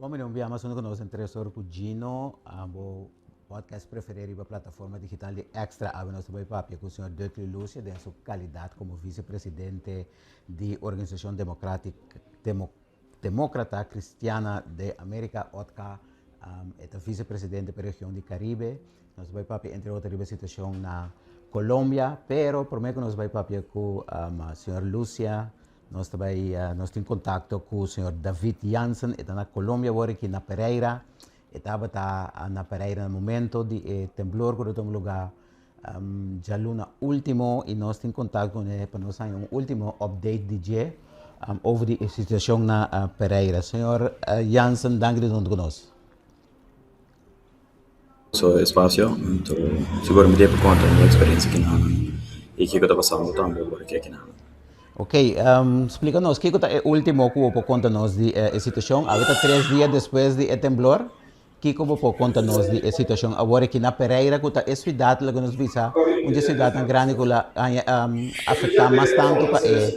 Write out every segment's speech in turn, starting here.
Bon bini un bia mas hunto ku nos den Tres Ora ku Gino, bo podcast preferí riba plataforma digital di Extra. Awe nos ta bai papia ku señor Dudley Lucia den su kalidat komo visepresidente di Organisashon Demokratik Demókrata Kristiana de Amerika, ODCA. E ta visepresidente pa e region di Karibe. Nos ta bai papia entre otro riba e situashon na Colombia, pero promé ku nos bai papia ku señor Lucia, Nos ta bai, nos tin kontakto ku señor David Jansen, e ta na Colombia awor aki na Pereira. E tabata na Pereira na momento di e temblor ku ta tuma lugá djaluna último i nos tin kontakto kuné pa nos haña un último update di dje over di e situashon na Pereira. Señor Jansen, danki di ta huntu ku nos. So espacio, anto sigur mi debe konta mi eksperensia kinan i kiko ta pasando tambe awor aki akinan. Ok, splika nos kiko ta e ultimo ku bo por konta nos di e situashon? Awe ta tres dia despues di e temblor, kiko bo por konta nos di e situashon awor aki na Pereira ku ta e siudat loke nos bisa un di e siudatnan grandi ku lo haña afektá mas tantu pa e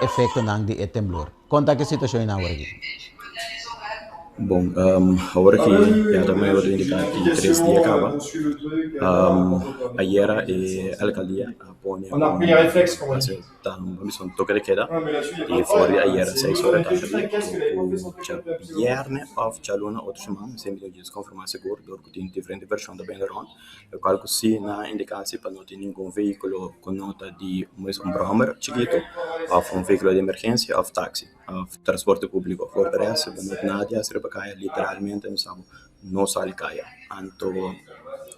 efektonan di e temblor? Kon ta ki situashon ei awor aki? Bon, awor aki ya ta mei wòrdu indiká tin tres dia kaba. Ayera e alkaldia a pone un toke de keda i for di ayera seis ora di tardi ku djabièrnè òf djaluna otro siman, mi semper ta djis konfirmá sigur dor ku tin diferente vershon ta bini rònt, lokual ku si nan a indiká si pa no tin ningun vehíkulo ku no ta di un bròmer chikitu òf un vehíkulo di emergensia òf taksi. Of transporte públiko. For de rest, bo no nadie hasi riba kaya, literalmente no sa bo no sali kaya. Anto,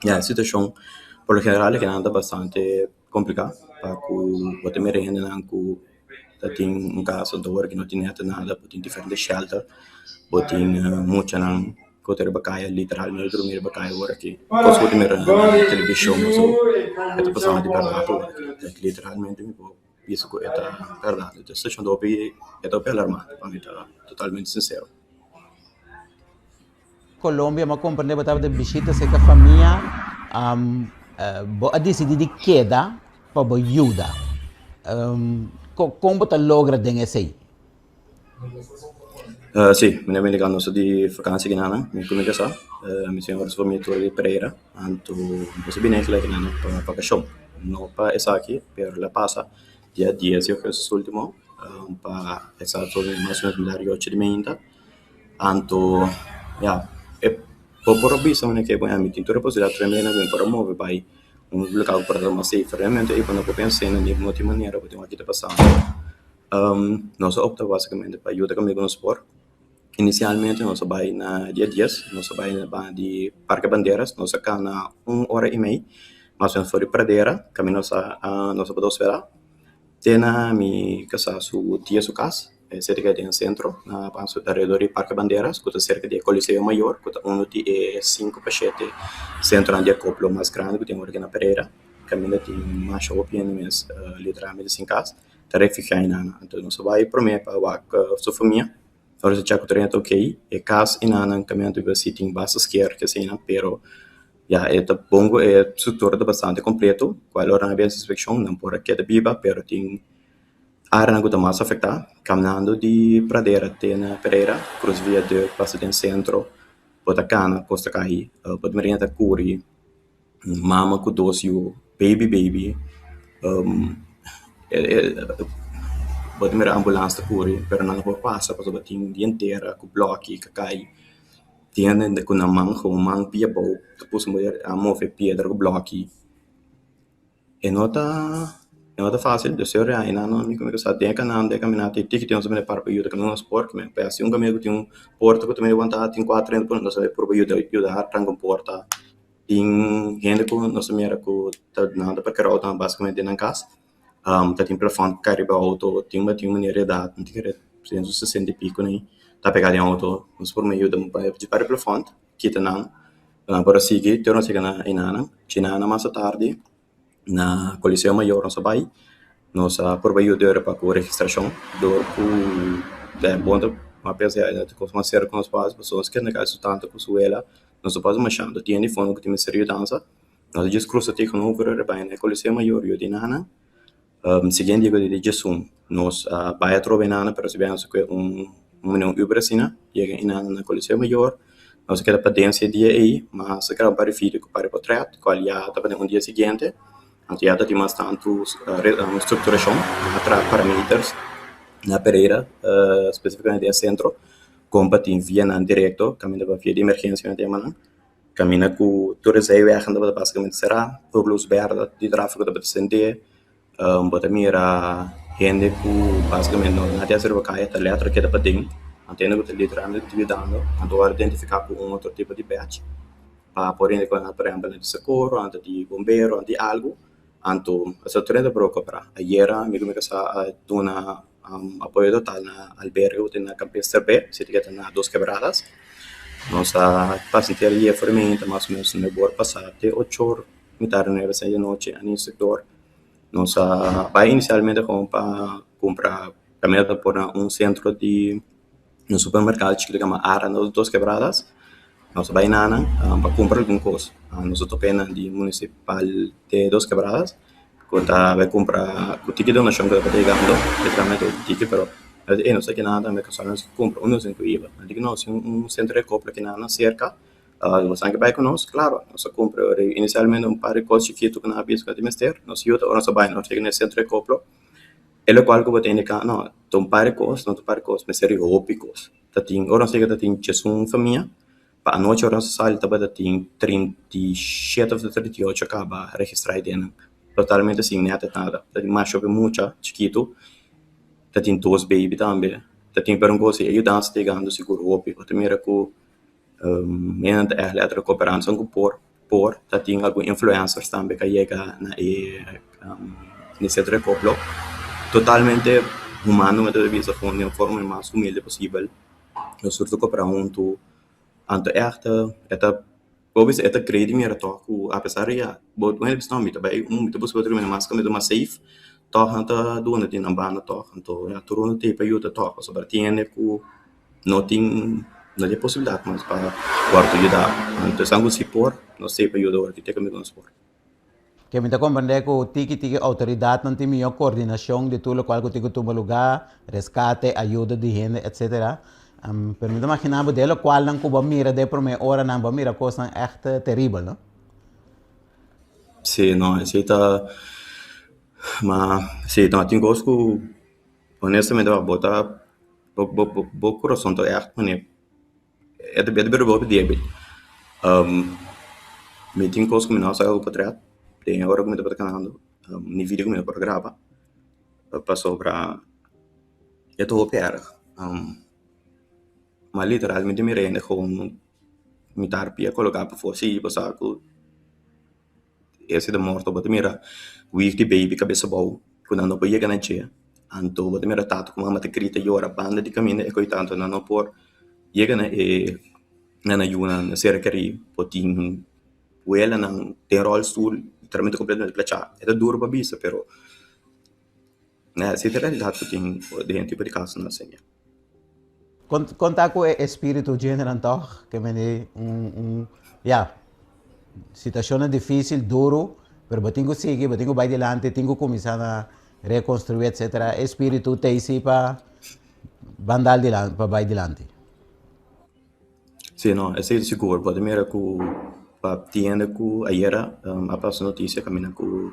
ya e situashon por lo general e kinan ta bastante kompliká pa ku bo ta mira hendenan ku ta tin un kas anto ora ku no tin nèt nada, bo tin diferente shelter, bo tin muchanan ku ta riba kaya literalmente drumi riba kaya ora ki kos ku bo ta mira na televishon aso e ta pasando di bèrdat ora ki literalmente mi por. Bisa ku e ta bèrdat. E situashon ta hopi, e ta hopi alarmante pa mi ta totalmente sinsero. Colombia, mi a komprende bo tabata bishita serka famia, bo a disidí di keda pa bo yuda. Kon bo ta logra den esei? Si, mi ta bini nos di vakansi kinan, mi ku mi kasá, mi señora su famia tur di Pereira, anto nos a bini aki kinan pa vakashon, no pa esaki, pero lo a pasa dia dies di augustus ultimo, pa esaki mas o menos mitar di ocho di mainta, anto ya, e bo por a bisa manera ke mi tin tur e posibilidat mi por a move bai un lugar ku por ta mas safe, realmente e no por pensa na ningun otro manera ku tin aki ta pasando. Nos a opta basikamente pa yuda kaminda ku nos por. Inisialmente nos a bai na dia dies, nos a bai na banda di Parke Banderas, nos a kana un ora i mei mas o menos for di Pradera kaminda nos a nos a por hospedá te na mi kasá su tia su kas, esei ta keda den sentro na alrededor di Parke Banderas ku ta serka di e Coliseo Mayor ku ta unu di e sinku pa shete sentronan di akoplo mas grandi ku tin ora aki na Pereira kaminda tin masha hopi hende mes literalmente sin kas. Ta refugiá einan. Anto nos a bai promé pa wak su famia. Ora su chek ku tur hende ta okey. E kas einan kaminda ta biba si tin basta sker keseinan pero ya e ta bon ku e struktura ta bastante kompleto kual ora nan a bin hasi inspekshon nan por a keda biba pero tin áreanan ku ta mas afektá kaminando di Pradera te na Pereira krus viaduct pasa den sentro bo ta kana kos ta kai bo ta mira hende ta kuri. Mama ku dos yu baby baby bo ta mira ambulans ta kuri pero nan no por pasa pasobra tin dientera ku bloki ka kai tin hende ku nan man gewoon man pia abou ta puso a move piedra ku bloki e no ta e no ta fasil dus e ora ei nan mi ku mi sa den e kanan den e kaminata i tiki tin nos a mira para pa yuda kaminda nos por si un kaminda ku tin un porta ku ta mira wanta tin kuater hende nos a purba yuda yuda ranka un porta. Tin hende ku nos a mira ku ta nan ta parkera outo basikamente den nan kas, ta tin plafòn ku kai riba outo, tin tin un manera di edat mi ta kere den su sesenta i piko nei ta pega den outo, nos por yuda pa e plafòn kita nan pa nan por a sigui te ora nos yega na enanan, chinanan mas atardi. Na Coliseo Mayor nos a bai, nos a purba yuda ora pa ku registrashon dor ku den bon ta a pensa ya e kos mas serio ku nos por hasi pasobra nos kende kai su tanta ku su wela nos no por hasi mashando tin hende fondo ku tin mester yudansa nos a djis krusa tegenover ora bai na e Coliseo Mayor yuda e nana siguiente dia ku di djesun nos a bai atrobe e nana pero si biaha nos a kue un. Un un Uber asina, yega einan na Coliseo Mayor, nos a keda paden si e dia ei, mas a graba un par di video ku par di potret, kual ya tabata un dia siguiente, anto ya ta tin mas tantu structuracion, nan a traha parameters na Pereira, specificamente den e centro, kon pa tin vianan directo, kaminda pa via di emergencia nan ta yama nan, kaminda ku tur e zijwegen tabata basicamente será, tur lus berde di trafico tabata sende. Bo ta mira hende ku basikamente no ta hasi riba kaya, ta lèter keda paden, anto hende ku ta literalmente ta yudando, anto wòrdu identifiká ku un otro tipo di bèch pa por hende ku nan por ehèmpel nan di sokoro, nan ta di bombero, nan di algu, anto esei tur hende por koperá. Ayera mi ku mi kasá a duna apoyo total na albergue ku tin na Campestre B, si ta keda na Dos Quebradas. Nos a pasa henter dia for di mainta mas o menos nuebe or pasá te ocho or mitar di nuebe asina di anochi a instruktor. Nos a bai inisialmente komo pa kumpra kaminda ta por na un sentro di un supermerkado chikitu ku yama Ara na Dos Quebradas. Nos a bai nan pa kumpra algun kos. Nos a topa esnan di munisipal di Dos Quebradas ku ta bai kumpra ku tiki donashon ku tabata yegando, literalmente hopi tiki pero e no sa kinan tambe kasualmente nos a kumpra unda nos a iba. Nan di ku no si un sentro di akopio kinan serka. Nos a bai ku nos, klaro, nos a kumpra inisialmente un par di kos chikitu ku nan a bisa ku nan tin mester, nos yuda ora nos a bai nos yega na e sentro di akoplo, e lokual ku bo ta indiká no, ta un par di kos, no ta un par di kos, mester di hopi kos. Ta tin, ora nos yega ta tin diesun famia, pa anochi ora nos a sali tabata tin 37 òf 38 kaba registrá ei den nan, totalmente sin nèt nada, ta tin masha hopi mucha chikitu, ta tin dos baby tambe, ta tin pero un kos e yudansa ta yegando sigur hopi, bo ta mira ku. Nan ta ègt lèter kooperansa ku por por ta tin algun influencers tambe ku a yega na e centro di pueblo totalmente humano mi ta bisa di un forma mas humilde posibel nos tur ta koperá huntu anto ègt e ta bo bisa e ta krei di mira tòg ku apesar di ya bo hende bisa no mi ta bai mi ta buska otro kaminda mas kaminda mas safe tòg nan ta duna di nan banda tòg anto tur unda ta e pa yuda tòg pasobra tin hende ku. No tin no tin posibilidat mas pa wòrdu yuda. Anto esan ku si por, nos ta pa yuda ora ki teka mi ku nos por. Ke mi ta komprendé ku tiki tiki outoridatnan tin mihó koordinashon di tur lokual ku tin ku tuma lugá, reskate, ayuda di hende etsetera. Pero mi ta imaginá bo den lokualnan ku bo a mira den e promé oranan bo a mira kosnan ègt teribel, no? Sí, no, esei ta, ma sí, no, tin kos ku honestamente bo ta. Bo bo bo bo kurason ta ègt manera e ta bira hopi débil. Mi tin kos ku mi no a saka ku potrèt den e ora ku mi tabata kanando, ni video ku mi no por a graba pasobra e ta hopi èrg. Ma literalmente mi rende kon mitar pia koloká pafó si bo sa ku. Ese ta morto bo ta mira wif di baby kabes abou ku nan no por yega na dje anto bo ta mira tata ku mama ta grita yora banda di kaminda e koitado anto nan no por yega na e na nan yunan na sera keri bo tin welanan den rolstoel literalmente kompletamente plachá e ta duru pa bisa pero si ta realidad ku tin den tipo di kasonan asina. Kon ta ku e espíritu djendenan tòg? Ke mende un un ya, situashonnan difísil, duru, pero bo tin ku sigui, bo tin ku bai dilanti, tin ku kuminsá na rekonstruí etsetera. E espíritu t'ei si pa ban dal dilanti, pa bai dilanti. Sí, no, esei ta sigur. Bo ta mira ku pa tienda ku ayera a pasa notisia kaminda ku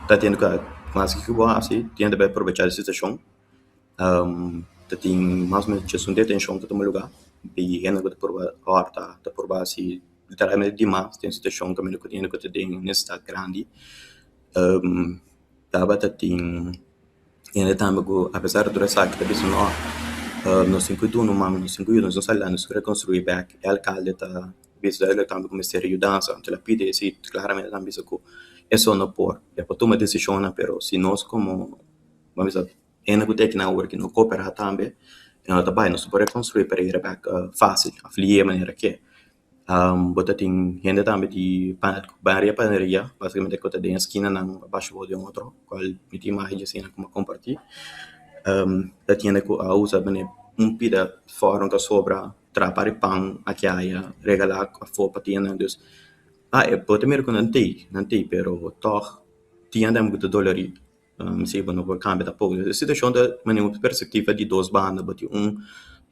ta tienda ku mas ku bo hasi, tienda bai aprovechá di situashon. Ta tin mas o menos djesun detenshon ta tuma lugá di hende ku ta purba hòrta, ta purba hasi literalmente dimas den situashon kaminda ku tin hende ku ta den nesesidat grandi. Tabata tin hende tambe ku apesar di tur esaki ta bisa no nos tin ku duna un man, nos tin ku yuda, nos tin ku sali nos tin ku rekonstruí bèk. E alkalde ta bisa duidelijk tambe ku mester yudansa, anto el a pidi esei klaramente ta bisa ku eso no por, e por tuma desishonnan pero si nos komo bo bisa Hende ku ta aki na ora ki no koperá tambe, e no ta bai. Nos no por rekonstruí Pereira bèk fásil òf lihe manera ke. Bo ta tin hende tambe di baria panaderia, básicamente ku ta den e skinanan basha bou di un otro, kual mi tin imágen dje asina ku mi a kompartí. Ta tin hende ku a usa manera un pida fòrnu ta sobra, traha par di pan aki aya, regalá afó pa tiendanan. Dus, bo ta mira ku nan t'ei, nan t'ei, pero tòg tin hende ku ta dolerí. Si bo no por cambia tampoco. E situacion ta manera un perspectiva di dos banda, bo tin un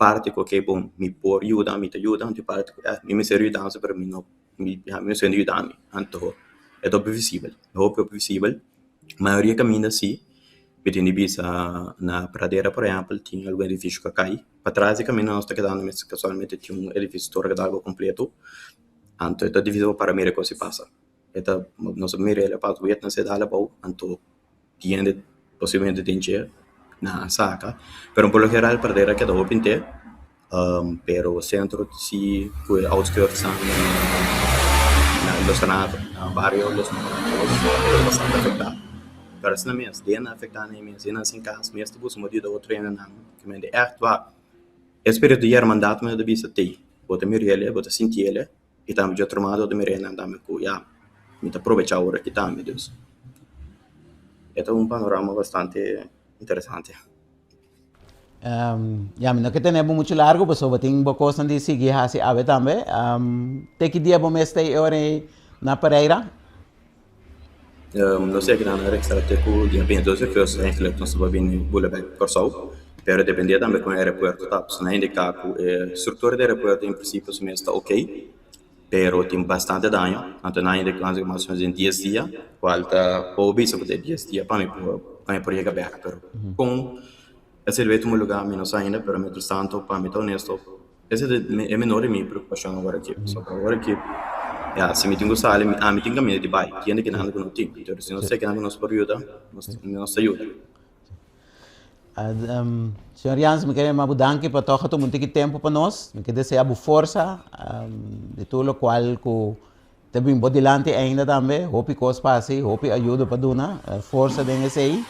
parti ku okay bon mi por yuda, mi ta yuda, anto e parti ku mi mester yudansa pero mi no mi mi mester hende yuda mi, anto e ta hopi visibel, hopi hopi visibel. Mayoria kaminda si mi tin di bisa na Pradera por ehèmpel tin algun edifisio ku a kai, patras di kaminda nos ta kedando mes kasualmente tin un edifisio tur a keda algu kompleto, anto e ta difisil pa para mira kos si pasa, e ta nos a mira el a pasa wet nan se dal abou anto. Hende posiblemente den dje nan a saka, pero por lo general Pradera keda hopi henter, pero sentro si ku e outskirts nan na Los Renato na bario Los Renato ta bastante afektá. Pero asina mes den nan afektá nan mes den nan sin kas mes ta buska motibu di otro hendenan ku mende ègt wak e spiritu di hermandat mester ta bisa tei bo ta mir'el bo ta sintiel. I tambe dje otro mado ta mira nan tambe ku ya mi ta probecha ora aki tambe dus e ta un panorama bastante interesante. Ya mi no ke tene bo muchu largu pasobra bo tin bo kosnan di sigui hasi awe tambe. Te ki dia bo mes ta e ora ei na Pereira? Nos a keda na registra te ku dia 22 augustus eigenlijk nos ta bini bula bek Kòrsou, pero depende tambe kon e aeropuerto ta. Pasobra nan a indiká ku e struktura di aeropuerto en prinsipio su mes ta okey, pero tin bastante daño, anto nan a indiká mas o menos den dies dia, kual ta por bisa ku ta e dies dia pa mi por pa mi por yega bek, pero kon esei lo e tuma lugá mi no sa ainda, pero mientras tanto pa mi ta honesto. Ese ta e menor di mi preokupashon awor aki. Pasobra awor aki, ya, si mi tin ku sali, ami tin kaminda di bai. Kende ki nan ku no tin. Entonces, si nos sa kinan ku nos por yuda, nos ta yuda. Señor Jans, mi kere yama bo danki pa tòg a tuma un tiki tempu pa nos. Mi ke desea bo forsa di tur lokual ku Ta bin bo dilanti ainda tambe, hopi kos pa hasi, hopi ayudo pa duna, forsa den esei,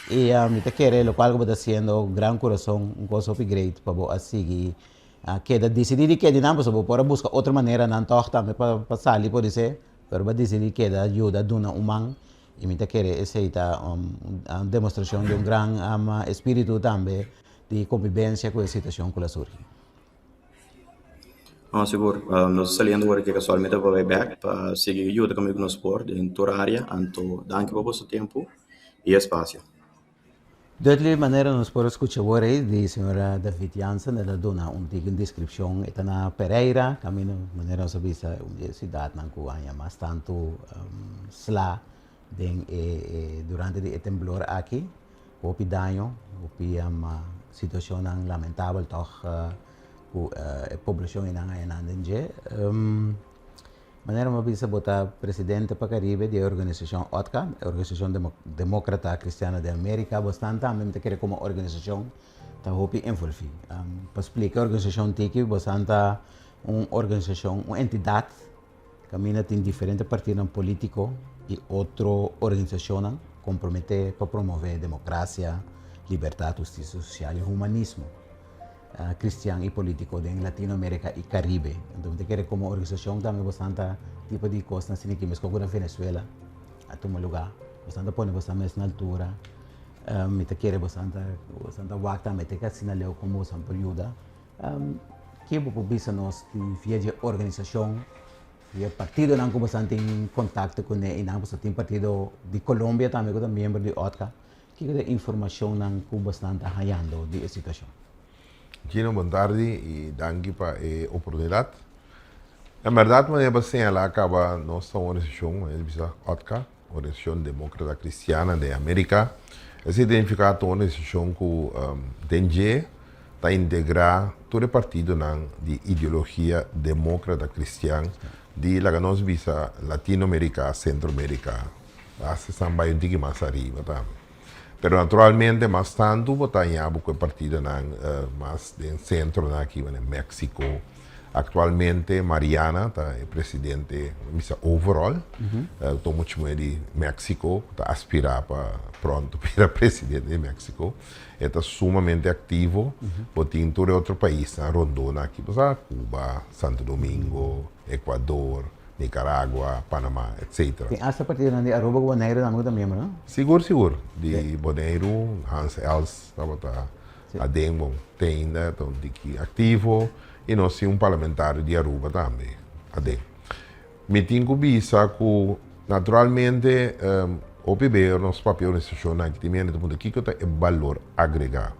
i mi ta kere lokual ku bo ta hasiendo gran kurason, un kos hopi great pa bo a sigui keda disidí di keda nan, pasobra bo por a buska otro maneranan tòg tambe pa sali podisé, pero bo a disidí keda yuda duna un man, i mi ta kere esei ta un demostrashon di un gran espíritu tambe di kombibensia ku e situashon ku lo a surgi. No, sigur. Nos ta saliendo awor aki casualmente pa bai bek pa sigui yuda kaminda ku nos por den tur area. Anto danki pa boso tempu i espacio. Dudley, manera nos por a scucha awor ei di señora David Jansen, el a duna un tiki un descripcion. E ta na Pereira, caminda manera nos a bisa un di e ciudadnan cu a haña mas tantu sla den e durante di e temblor aki. Hopi daño, hopi situacionnan lamentabel tog cu e poblacion einan a enan den dje. Manera mi a bisa bo ta presidente pa Caribe di e organisacion ODCA, Organisacion Democrata Cristiano de America. Bo stan tambe mi ta kere como organisacion ta hopi envolvi. Pa splica e organisacion tiki, bo stan ta un organisacion, un entidad Kaminda tin diferente partidonan polítiko i otro organisashonnan komprometé pa promové demokrasia, libertat, hustisia sosial i humanismo kristian i polítiko den Latinoamerika i Karibe. Anto mi ta kere komo organisashon tambe bosan ta tipo di kosnan asina ki meskos ku na Venezuela a tuma lugá. Bosan ta pone bosan mes na altura. Mi ta kere bosan ta bosan ta wak tambe te ku asina leu komo bosan por yuda. Ke bo por bisa nos di via dje organisashon, via partidonan ku boso tin kontakto kuné i nan boso tin partido di Colombia tambe ku ta miembro di OTCA, kiko ta e informashonnan ku bosnan ta hañando di e situashon? Gino, bon tardi i danki pa e oportunidat. En bèrdat manera bo a señalá kaba nos ta un organisashon, manera di bisa OTCA, Organisashon Demókrata Kristiana den Amérika. Esei ta signifiká ta un organisashon ku den dje ta integrá tur e partidonan di ideologia demókrata kristian di laga nos bisa Latinoamerika, Sentroamerika, asta esnan bai un tiki mas ariba tambe. Pero naturalmente mas tantu bo ta haña bo ku e partidonan mas den sentronan aki, manera Mexico. Actualmente Mariana ta e presidente, mi bisa overall, ta un mucha muher di Mexico cu ta aspira pa pronto bira presidente di Mexico. E ta sumamente activo, bo tin tur e otro paisnan rondona aki, bo sa, Cuba, Santo Domingo, Ecuador, Nicaragua, Panama, etc. Tin hasta partidonan di Aruba cu Boneiru tambe cu ta miembro, no? Sigur, sigur. Di Boneiru, Hans Els tabata Aden bon te ainda ta un tiki aktivo i nos tin un parlamentario di Aruba tambe aden. Mi tin ku bisa ku naturalmente hopi beo nos papia organisashonnan aki tin hende ta puntra kiko ta e balor agregá.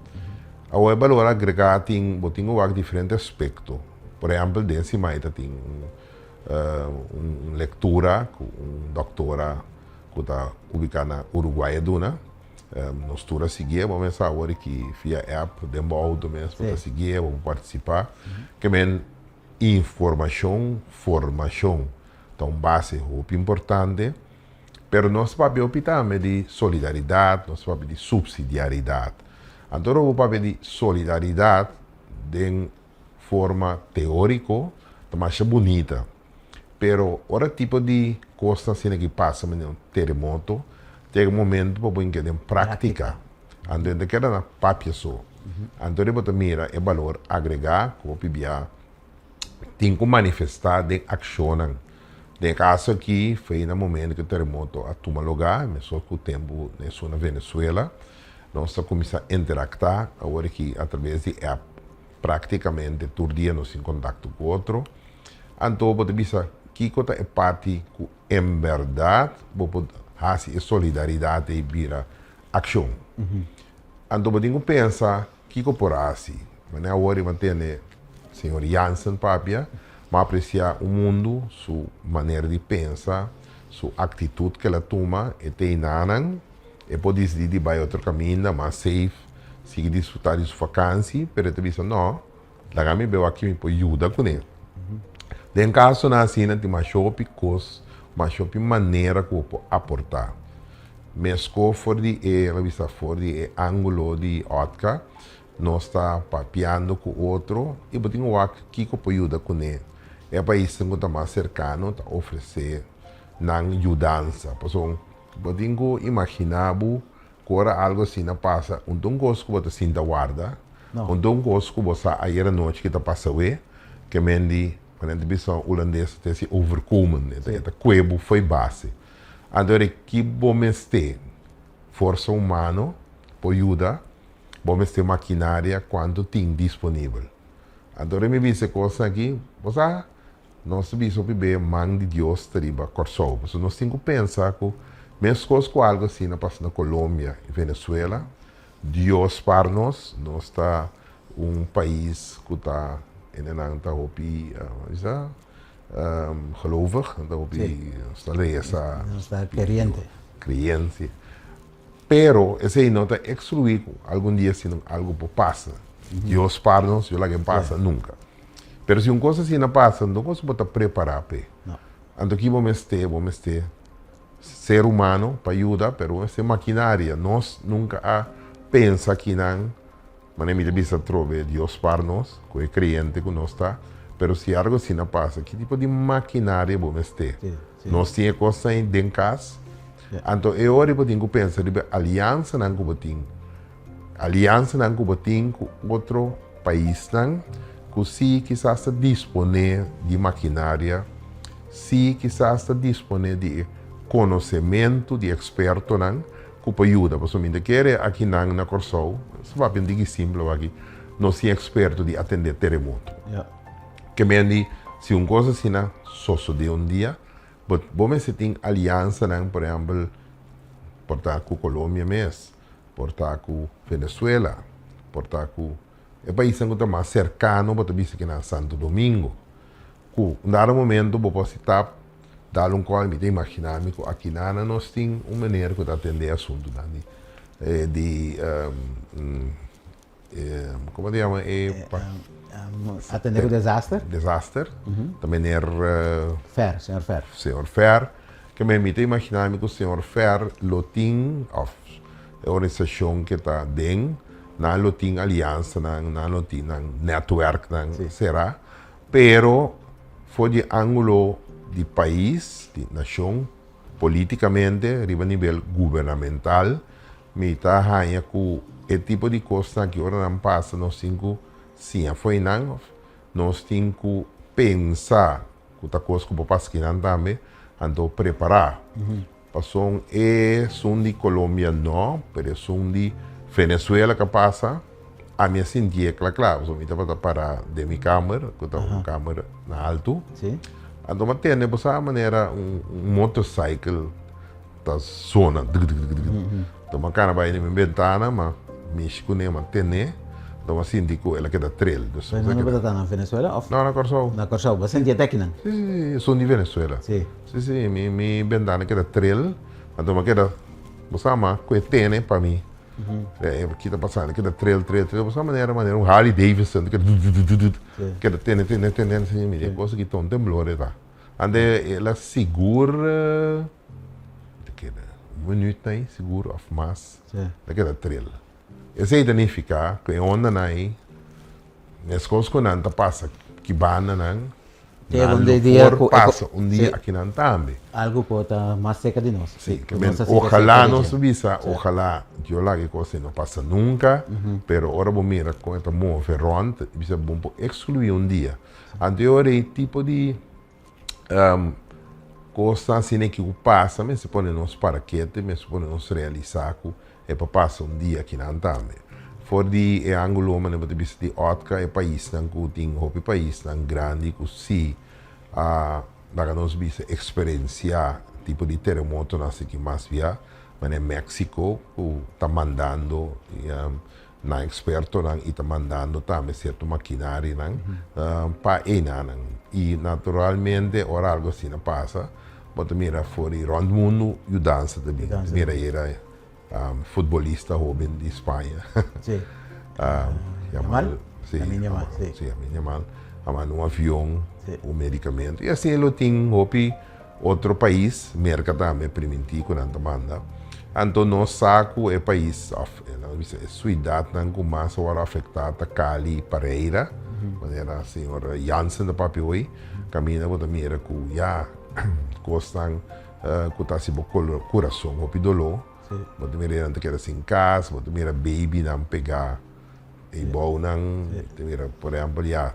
Awor e balor agregá tin, bo tin ku wak diferente aspekto. Por ehèmpel, den siman ta tin un un lektura ku un dòktora ku ta ubiká na Uruguay a duna. Nos tur a siguié, bo mes sa awor aki via app den bo outo mes bo ta siguié, bo por partisipá. Ke men informashon, formashon ta un base hopi importante, pero nos papia hopi tambe di solidaridat, nos papia di supsidiaridat. Anto ora bo papia di solidaridat den forma teóriko ta masha bunita, pero ora tipo di kosnan asina ki pasa manera un teremoto, ta yega un momento pa bo hinka den práktika. Anto e ta keda na papia so. Anto bo ta mira e balor agregá ku hopi bia tin ku manifestá den akshonnan. Den e kaso aki foi na momento ku e teremoto a tuma lugá, meskos ku tempu esun na Venezuela, nos ta kuminsá interaktá awor aki atraves di app. Práktikamente tur dia nos tin kontakto ku otro. Anto bo ta bisa kiko ta e parti ku en bèrdat bo por hasi e solidaridat ei bira akshon. Anto bo tin ku pensa kiko por hasi. Manera awor riba tende señor Jansen papia, mi a apresiá un mundu su manera di pensa, su aktitut ku el a tuma, e ta einanan, e por disidí di bai otro kaminda mas safe, sigui disfrutá di su fakansi, pero e ta bisa no, laga mi beu aki mi por yuda kuné. Den kasonan asina tin masha hopi kos, masha hopi manera ku bo por aportá. Meskó for di e, mi a bisa for di e ángulo di òtka, nos ta papiando ku otro i bo tin ku wak kiko por yuda kuné. E paisnan ku ta mas serkano ta ofresé nan yudansa. Pasobra bo tin ku imaginá bo ku ora algu asina pasa, un ta un kos ku bo ta sinta warda, un ta un kos ku bo sa ayer anochi ki ta pasa awe, ke men di, manera ta bisa hulandes ta hasi overkomen, e ta kue bo fo'i base. Anto di ki bo mester forsa humano por yuda, bo mester makinaria kuantu tin disponibel. Anto ora mi bisa e kosnan aki, bo sa, nos ta bisa hopi be man di Dios ta riba Kòrsou. Pasobra nos tin ku pensa ku meskos ku algu asina pasa na Colombia i Venezuela, Dios spar nos, nos ta un pais ku ta, hendenan ta hopi, bisa, gelovig, nan ta hopi, nos ta resa. Nos ta keriente. Kreyente. Pero esei no ta ekskluí ku algun dia si algu por pasa. Dios spar nos, Dios laga e pasa nunka. Pero si un kos asina pasa, no kos bo ta prepará p'e. Anto ki bo mester? Bo mester ser humano pa yuda, pero bo mester makinaria. Nos nunka a pensa kinan, manera mi ta bisa atrobe, Dios spar nos, ku e kreyente ku nos ta, pero si algu asina pasa, ki tipo di makinaria bo mester? Nos tin e kosnan ei den kas. Anto e ora bo tin ku pensa riba e aliansanan ku bo tin. Aliansanan ku bo tin ku otro paisnan ku si kisas ta disponé di makinaria, si kisas ta disponé di e konosementu di ekspertonan ku por yuda. Pasobra mi ta kere akinan na Kòrsou, sa papia un tiki simpel awor aki, nos tin eksperto di atendé teremoto. Ke men di si un kos asina sosodé un dia, bo bo mester tin aliansanan, por ehèmpel, por ta ku Colombia mes, por ta ku Venezuela, por ta ku e paisnan ku ta mas serkano, bo ta bisa kinan Santo Domingo, ku un dado momento bo por sitap dal un kòl, mi ta imaginá mi ku akinana nos tin un meneer ku ta atendé asuntunan di di Como ta yama e Atende ku desaster? Desaster. Ta meneer Fer, señor Fer. Señor Fer. Ke men mi ta imagina mi ku señor Fer lo tin of e organisashon ke ta den, nan lo tin aliansanan, nan lo tin nan netwerknan sera. Pero for di angulo di pais, di nashon, politikamente riba nivel gubernamental, Mi ta haña ku e tipo di kosnan aki ora nan pasa nos tin ku siña fo'i nan òf nos tin ku pensa ku ta kos ku por pasa kinan tambe, anto prepará. Pasobra esun di Colombia no, pero esun di Venezuela ku a pasa, ami a sintié kla kla, pasobra mi tabata pará den mi kamer, ku ta un kamer na altu, anto mi a tende bo sa manera un motorcycle. Ta sona duk duk duk duk. Ta ma kana bai na mi bentana ma mishi kuné ma tene. Anto mi a sinti ku el a keda trel. Dus Pero no tabata na Venezuela of? No, na Kòrsou. Na Kòrsou. Bo a sinti e tekinan? Si, si, si. Esun di Venezuela. Si. Si, si. Mi, mi bentana a keda trel. Anto mi a keda, bo sa, mi a kue tene pa mi. Ki ta pasando? Keda trel, trel, trel. Bo sa manera, manera un Harley Davidson. Keda dut, dut, dut, dut. Keda tene, tene, tene. Asina mi di e kos aki ta un temblor e ta. Anto el a sigur, ta keda un minuut ahí sigur of mas. Ta keda trel. Esei ta nifiká ku e ondanan ei, meskos ku nan ta pasa ki bandanan, nan lo por pasa un dia akinan tambe. Algu por ta mas serka di nos. Sí, ke men ojalá nos ta bisa, ojalá Dios laga e kos ei no pasa nunka, pero ora bo mira kon e ta move rònt, bisa bo por ekskluí un dia. Anto e ora ei tipo di Kosnan asina ki ku pasa mester pone nos para kete, mester pone nos realisá ku e por pasa un dia akinan tambe. For di e ángulo manera bo ta bisa di òtka e paisnan ku tin hopi paisnan grandi ku si a laga nos bisa eksperensiá tipo di teremotonan asina mas bia, manera Mexico ku ta mandando Nan ekspertonan i ta mandando tambe sierto makinarianan pa einanan. I naturalmente ora algu asina pasa, bo ta mira for di rònt mundu yudansa ta bin. Ta mira era futbolista hóben di Spaña. Yamal? Si, Lamine Yamal. A manda un avion ku medikamentu. I asina lo tin hopi. Otro pais, Merka tambe primintí ku nan ta manda. Anto nos sa ku e pais òf nan bisa e suidatnan ku mas a wòrdu afektá ta Cali i Pareira, manera señor Jansen ta papia hoy, kaminda bo ta mira ku ya kosnan ku ta hasi bo kurason hopi doló. Bo ta mira nan ta keda sin kas, bo ta mira babynan pegá ei bounan, bo ta mira por ehèmpel ya.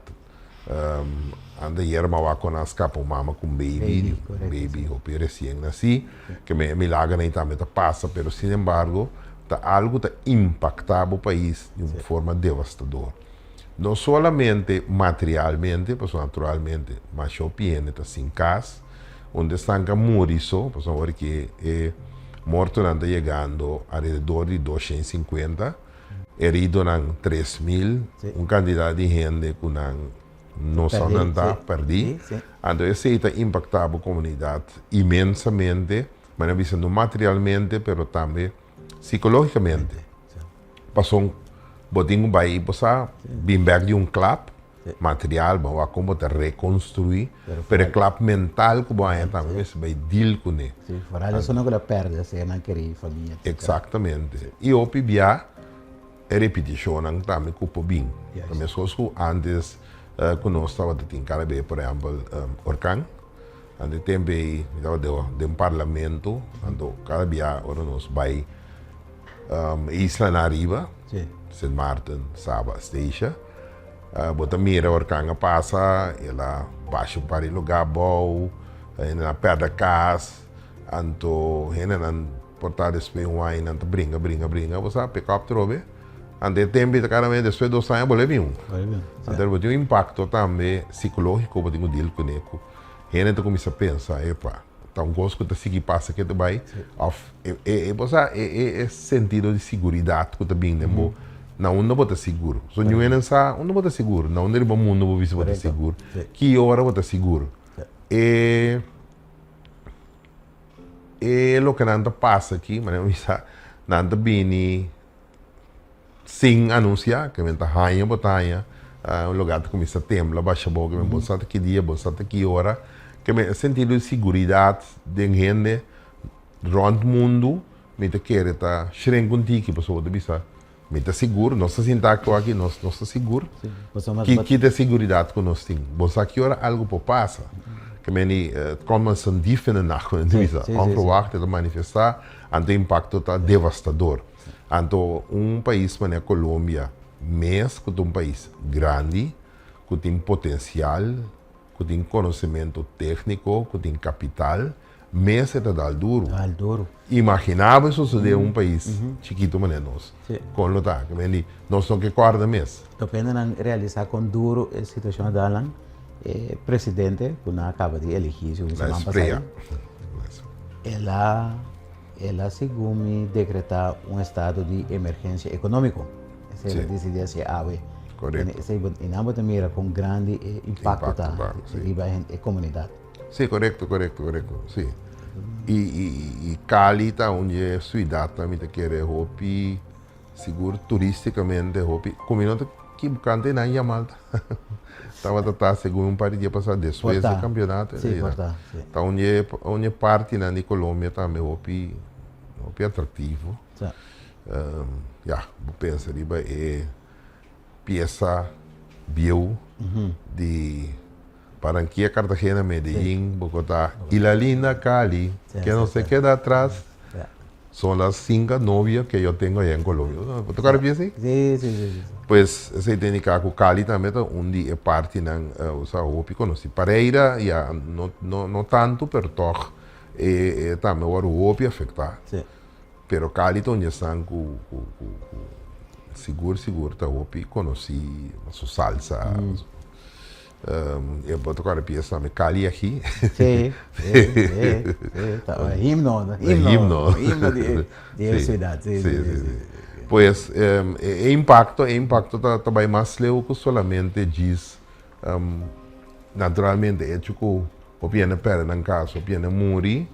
Anda yerma wak kon a skapa un mama ku un baby, un baby hopi resien nasí, ke men e milagernan ei tambe ta pasa, pero sin embargo ta algu ta impaktá bo pais di un forma devastador. No solamente materialmente, pasobra naturalmente masha hopi hende ta sin kas, unda esnan ka muri so, pasobra ora ki e mortonan ta yegando alrededor di 250, Heridonan 3000, un kantidat di hende ku nan no sa nan ta pèrdí. Anto esei ta impaktá bo komunidat inmensamente, manera bisa no materialmente pero tambe sikológikamente. Pasobra bo tin ku bai bo sa bin bèk di un klap material, bo a wak kon bo ta rekonstruí, pero e klap mental ku bo haña tambe mester bai deal kuné. Sí, foral esun ku lo pèrdè sernan kerí, famia, etcetera. Eksaktamente. I hopi bia e repetishonnan tambe ku por bin. Ta meskos ku ántes ku nos tabata tin kada be, por ehèmpel, orkan. Anto e tempu ei mi tabata den parlamento, anto kada bia ora nos bai e islanan ariba, Sint Maarten, Saba, Statia, Bo ta mira orkan a pasa, el a basha un par di lugá abou, hendenan a pèrdè kas, anto hendenan por ta despues un aña nan ta bringa, bringa, bringa, bo sa, pick up trobe. Anto e tempu ta kada vez despues dos aña bolbe bin un. Anto bo tin un impakto tambe sikológiko bo tin ku deal kuné ku hende ta kuminsá pensa, epa, ta un kos ku ta sigui pasa ke ta bai òf e bo sa e sentido di siguridat ku ta bin den bo na unda bo ta sigur so niun hende sa unda bo ta sigur na unda riba mundu bo bisa bo ta sigur ki ora bo ta sigur e e loke nan ta pasa aki manera mi bisa nan ta bini Sin anunsiá, ke men ta haña bo ta haña un lugar ta kuminsá tembla basha bo, ke men bo sa ta ki dia, bo sa ta ki ora, ke men e sentido di siguridat den hende rònt mundu mi ta kere ta shrink un tiki pasobra bo ta bisa mi ta sigur, nos ta sinta aki aki nos nos ta sigur, ki ta e siguridat ku nos tin? Bo sa ki ora algu por pasa, ke men di het komt als een dief in de nacht, men ta bisa, onverwacht e ta manifestá, anto e impakto ta devastador. Anto un pais manera Colombia mes cu ta un pais grandi, cu tin potencial, cu tin conocemento tecnico, cu tin capital, mes e ta dal duro. Dal duro. Imagina bo e sosode den un pais chikito manera nos, con lo ta? Nos no ke corda mes. Depende nan realisa con duro e situacion a dal nan. E presidente cu nan a caba di eligi un siman pasado, el a El a segun mi decreta un estado di emergencia economico. Esei el a disidí hasi awe. Korekto. Esei bo, i nan bo ta mira kon grandi e impakto ta riba e komunidat. Sí, korekto, korekto, korekto, sí. I, i, i Cali ta un dje suidatnan mi ta kere hopi sigur turístikamente hopi, ku mi no ta kibukante e nan yamal tabata ta segun un par di dia pasá despues di kampionato. Sí, por ta, sí. Ta un dje, un dje partinan di Colombia tambe hopi, hopi atraktivo. Sí. Ya, bo pensa riba e piesa bieu di Barranquilla, Cartagena, Medellín, Bogotá y la linda Cali, que no se queda atrás, son las cinco novias que yo tengo allá en Colombia. Bo ta kòrda piesa ei? Sí, sí, sí, sí. Pues esei ta indiká ku Cali tambe ta un di e partinan, osea, hopi konosí. Pareira ya no, no, no tantu, pero tòg e tambe wòrdu hopi afektá. Sí. Pero Cali ta un djesnan ku ku ku ku sigur sigur ta hopi konosí pa su salsa. E bo ta kòrda pies tambe Cali Ají. Sí, sí, sí, sí. Ta un himno, himno, himno. himno di di e siudat. Sí, sí, sí, sí. Pues e impakto e impakto ta ta bai mas leu ku solamente djis naturalmente echo ku Hopi hende perde nan kas, hopi hende muri,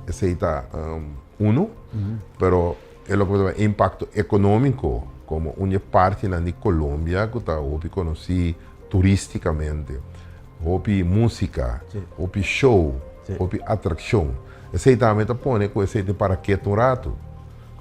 esei ta unu, pero e loke bo ta e impakto ekonómiko komo un di e partinan di Colombia ku ta hopi konosí turístikamente, hopi músika, hopi show, hopi atrakshon. Esei tambe ta pone ku esei ta para ketu un ratu.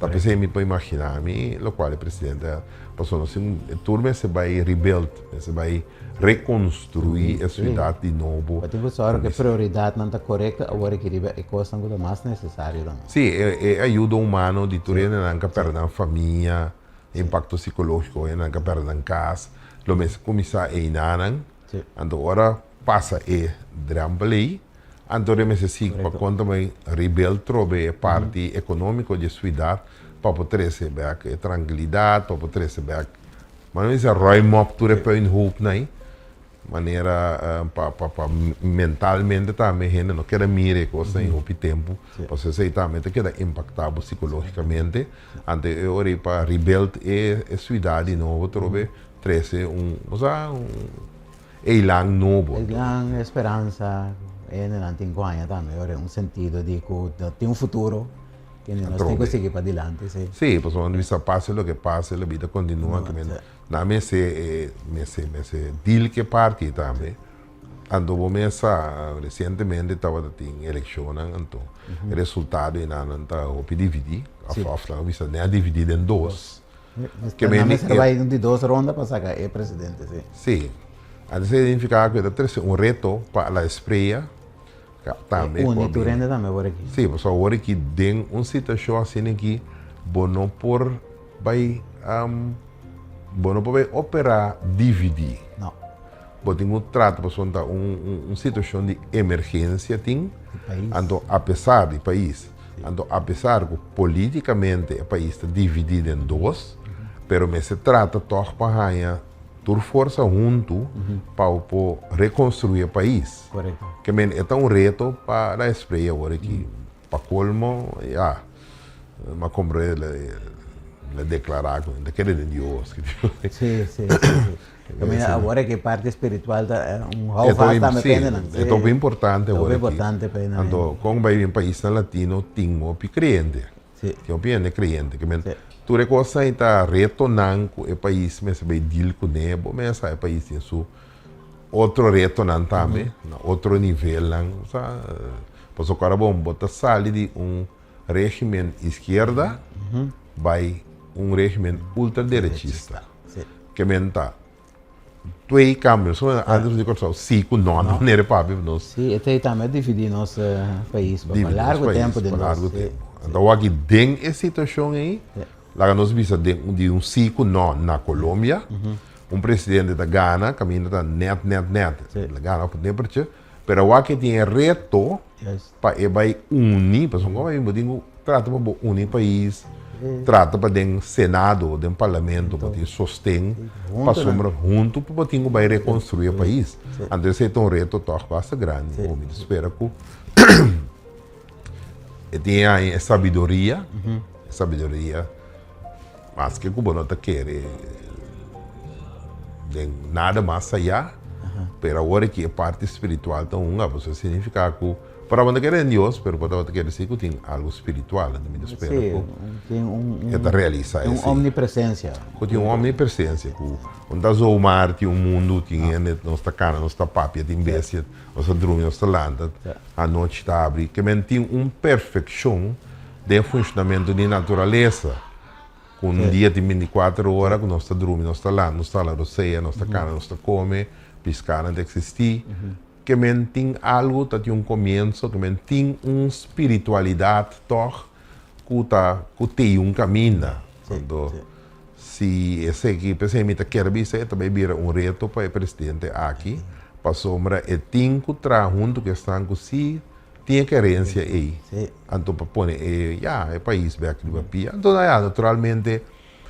Ta p'esei mi por imaginá mi lokual e presidente a pasobra nos tin tur mester bai rebuild, mester bai rekonstruí e siudat di nobo. Bo tin ku sòru ku e prioridatnan ta korekto awor aki riba e kosnan ku ta mas nesesario tambe. Sí, e ayuda humano di tur hendenan ku a pèrdè nan famia, e impakto sikológiko, hendenan ku a pèrdè nan kas, lo mester kuminsá einanan. Anto ora pasa e drèmpel ei, Anto de mester sigui pa konta bai rebuild trobe e parti ekonómiko di e suidat pa por trese bèk e trankilidat, pa por trese bèk, ma no bisa ruim op tur e puinhoopnan ei, manera pa pa pa mentalmente tambe hende no keda mira e kosnan ei hopi tempu, pasobra esei tambe ta keda impaktá bo sikológikamente. Anto e ora ei pa rebuild e e suidat di nobo trobe trese un, bo sa, un. Eilan nobo. Eilan, e speransa, e hendenan tin ku haña tambe ora un sentido di ku tin un futuro ku nos tin ku sigui padilanti, si. Si, pasobra nos bisa pase loke pase la bida kontinua, ke men nan mester mester mester deal ku e parti tambe. Anto bo mes sa resientemente tabata tin elekshonnan anto e resultado einan ta hopi dividí, òf nan a bisa nan a dividí den dos. Ke men mester bai di dos ronda pa saka e presidente, si. Si. Antes e significa ku e ta trese un reto pa la espreya tambe. E uni tur hende tambe awor aki. Si, pasobra awor aki den un situashon asina aki bo no por bai bo no por bai opera dividi. No. Bo tin ku trata pasobra ta un situashon di emergensia tin. Di pais. Anto apesar di pais. Anto apesar ku politikamente e pais ta dividí den dos, pero mester trata tòg pa haña tur forsa huntu pa bo por rekonstruí e pais. Ke men e ta un reto pa la esprei awor aki. Pa kolmo, ya, mi a komprendé el a deklará ku e ta kere den Dios. Sí, sí, sí. Caminda awor aki parti spiritual ta un houvast tambe pa hendenan. E ta hopi importante awor aki. Hopi importante pa hendenan. Anto kon bai bin paisnan latino tin hopi creyente. Si. Tin hopi hende creyente. Ke men tur e kosnan ei ta retonan ku e pais mester bai deal kuné. Bo mester sa e pais tin su otro retonan tambe, na otro nivelnan. Sa pasobra ku ora bo bo ta sali di un regimen iskierda bai un regimen ultraderechista. Ke men ta twee cambio. So antes di Kòrsou si ku no na manera papia nos. Si, e tei tambe a dividi nos pais pa largu tempu den nos. Anto awor aki den e situashon ei, laga nos bisa den di un si ku no na Colombia, un presidente ta gana kaminda ta nèt nèt nèt, el a gana ku nippertje, pero awor aki tin e reto Pa e bai uni, pasobra como bo tin cu trata pa bo uni pais, trata pa den Senado, den Parlamento bo tin sosten, pasobra hunto pa bo tin cu bai reconstrui e pais. Anto esey ta un reto toch basta grandi. Mi ta spera cu e tin e sabiduria, e sabiduria, maske cu bo no ta kere. Den nada mas ayá, pero awor aki e parti spiritual ta hunga, pasobra significa cu por tabata kere den Dios, pero por tabata kere si cu tin algo spiritual, anto mi ta spera cu e ta realisa esey. Un omnipresencia. Cu tin un omnipresencia, cu no ta zomaar tin un mundo, tin hende, nos ta cana, nos ta papia, tin bestia, nos ta drumi, nos ta lanta, anochi ta abri, ke men tin un perfeccion den funcionamento di naturalesa. Ku un dia tin bintikuater ora ku nos ta drumi, nos ta lanta, nos ta hala rosea, nos ta kana, nos ta kome, piskanan ta eksistí. Ke men tin algu ta tin un komienso, ke men tin un spiritualidat tòg ku ta ku tei un kaminda. Anto si eseki, p'esei mi ta kier bisa e ta bai bira un reto pa e presidente aki, pasobra e tin ku traha huntu ku esnan ku si Tin e kerensia ei. Anto pa pone e, ya, e pais bek riba pia. Anto ya, naturalmente,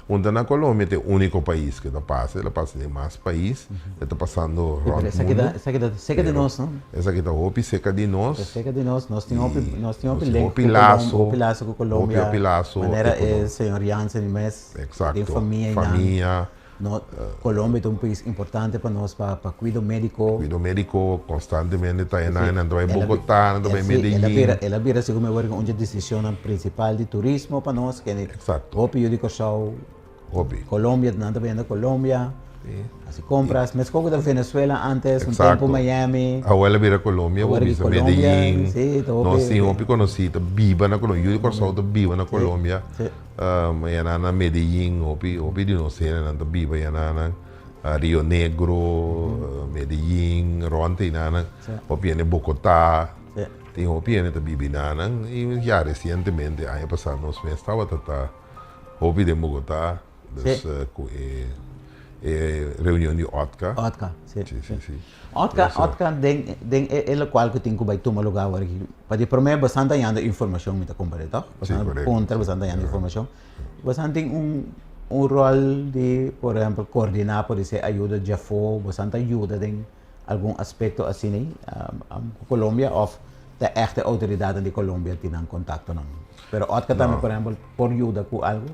unda na Colombia ta e uniko pais ke ta pasa, el a pasa den mas pais, e ta pasando rònt mundu. Esaki ta seka di nos, no? Esaki ta hopi seka di nos. Ta seka di nos. Nos tin hopi, nos tin hopi link ku Colombia, hopi laso ku Colombia. Hopi laso. Manera e señor Jansen mes. Exacto. Tin famia einan. Famia. No, Colombia ta un pais importante pa nos pa pa cuido medico. Cuido medico constantemente ta enan, nan ta bay Bogota, nan ta bay Medellin. El a bira, el a bira segun mi acuerdo un dje decisionnan principal di turismo pa nos, kende Exacto. hopi yu di Corsou, Hopi. Colombia, nan ta bayendo Colombia, Si. haci compras, mescos cu ta Venezuela antes, un tempo Exacto. Miami. Awor el a bira Colombia, bo Awor bisa Colombia, Medellin, si, ta hopi. Nos tin hopi conoci ta biba na Colombia, yu di Corsou ta biba na Colombia. Si. Mañana na Medellin hopi hopi di nos hendenan ta biba yananan Rio Negro, Medellin, rond einanan, hopi hende Bogota, tin hopi hende ta biba einanan y ya recientemente aña pasa nos mes tabata ta hopi den Bogota dus cu e e reunion di OTCA. OTCA, si. Si si si. OTCA, OTCA den den e locual cu tin cu bay tuma lugar awor aki. Pa di prome bosan ta yanda informacion mi ta comprende toch? Si, Bosan correcto. puntra, bosan ta yanda informacion. Bosan tin un un rol di por ehempel coordina por dise ayuda djafo, bosan ta yuda den algun aspecto asina cu Colombia of ta echt e autoridadnan di Colombia tin nan contactonan? Pero OTCA tambe No. por ehempel por yuda cu algo?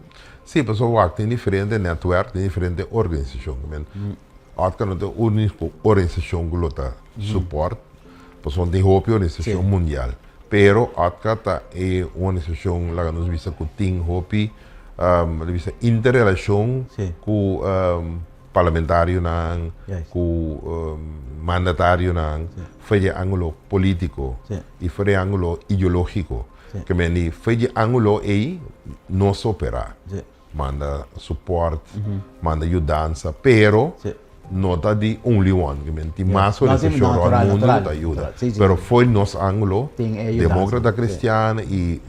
Si, pasobra wak tin diferente netwerk, tin diferente organisacion. Òtka no ta e úniko organisashon ku lo ta supòrt, pasobra tin hopi organisashon mundial. Pero òtka ta e organisashon, laga nos bisa, ku tin hopi laga bisa interrelashon ku parlamentarionan, ku mandatarionan for di e ángulo polítiko i for di e ángulo ideológiko. Ke mende for di e ángulo ei nos operá. Manda support, manda yudansa, pero no ta di only one, ke men tin mas organisashon rònt mundu ku ta yuda. Pero fo'i nos ángulo, Demókrata Kristian i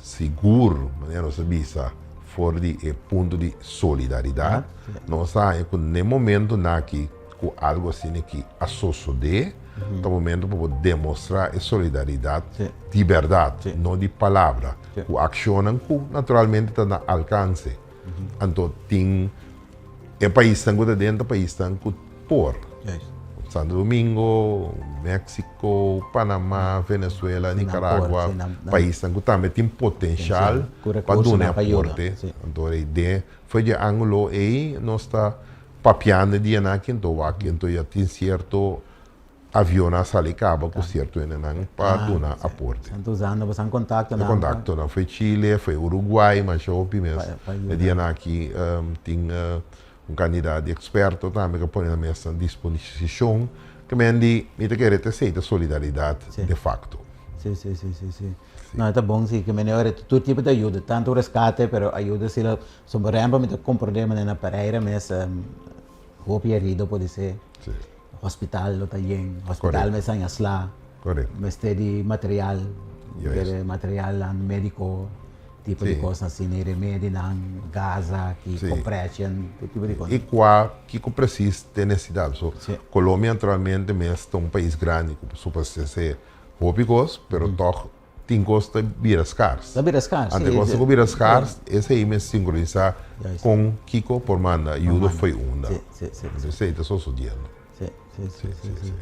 sigur, manera nos a bisa, for di e punto di solidaridat, nos a haña ku n'e momentunan aki ku algu asina aki a sosodé, ta momento pa bo demostrá e solidaridat di bèrdat, no di palabra. Ku akshonnan ku naturalmente ta na alkanse. Anto tin e paisnan ku ta den ta paisnan ku por. Santo Domingo, Mexico, Panama, Venezuela, Nicaragua, paisnan ku tambe tin potenshal pa duna e aporte. Anto den for di e angulo ei nos ta papiando e dianan aki anto wak anto ya tin sierto Avionnan a sali kaba ku sierto hendenan pa duna aporte. Nan ta usando boso kontaktonan. E kontaktonan foi Chile, foi Uruguay, masha hopi mes. E dianan aki tin un kandidat di eksperto tambe ku a pone nan mes na disposishon. Ke men di mi ta kere ta esei ta solidaridat de fakto. Si, si, si, si, si. No, e ta bon si, ke men ora tur tipo di ayuda, tantu reskate, pero ayuda si lo, so por ehempel mi ta komprende manera na Pereira mes hopi herido podise. Hospital lo ta yen, hospital mester haña sla, mester di material, kere materialnan medico, tipo di cosnan asina, remedinan, gaza, ki compression, tur tipo di cos. I kua, kiko precies ta e necesidad? So, Colombia naturalmente mes ta un pais grandi ku supasese hopi cos, pero tog Tin kos ta bira skars. Ta bira skars, si. Ante kos ta ku bira skars, esei mester sinkronisá kon kiko por manda yuda fo'i unda. Si, si, si. Entonces esei ta sosodiendo. Si, si, si, si, si.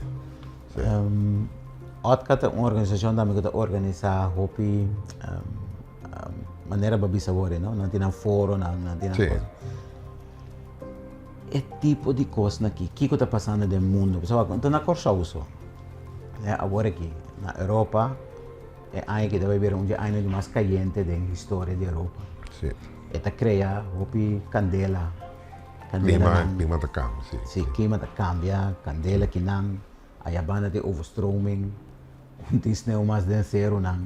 OTCA ta un organisashon tambe ku ta organisá hopi manera bo a bisa awor, no? Nan tin nan foronan, nan tin nan kos. E tipo di kosnan aki, kiko ta pasando den mundu? Pasobra no ta na Kòrsou so. Awor aki na Europa e aña aki ta bai bira un di e añanan di mas kayente den historia di Europa. E ta krea hopi kandela. Kandelanan. Klima ta kambia, si. Si, klima ta kambia, kandela kinan, aya banda tin overstroming, no tin sneu mas den serunan.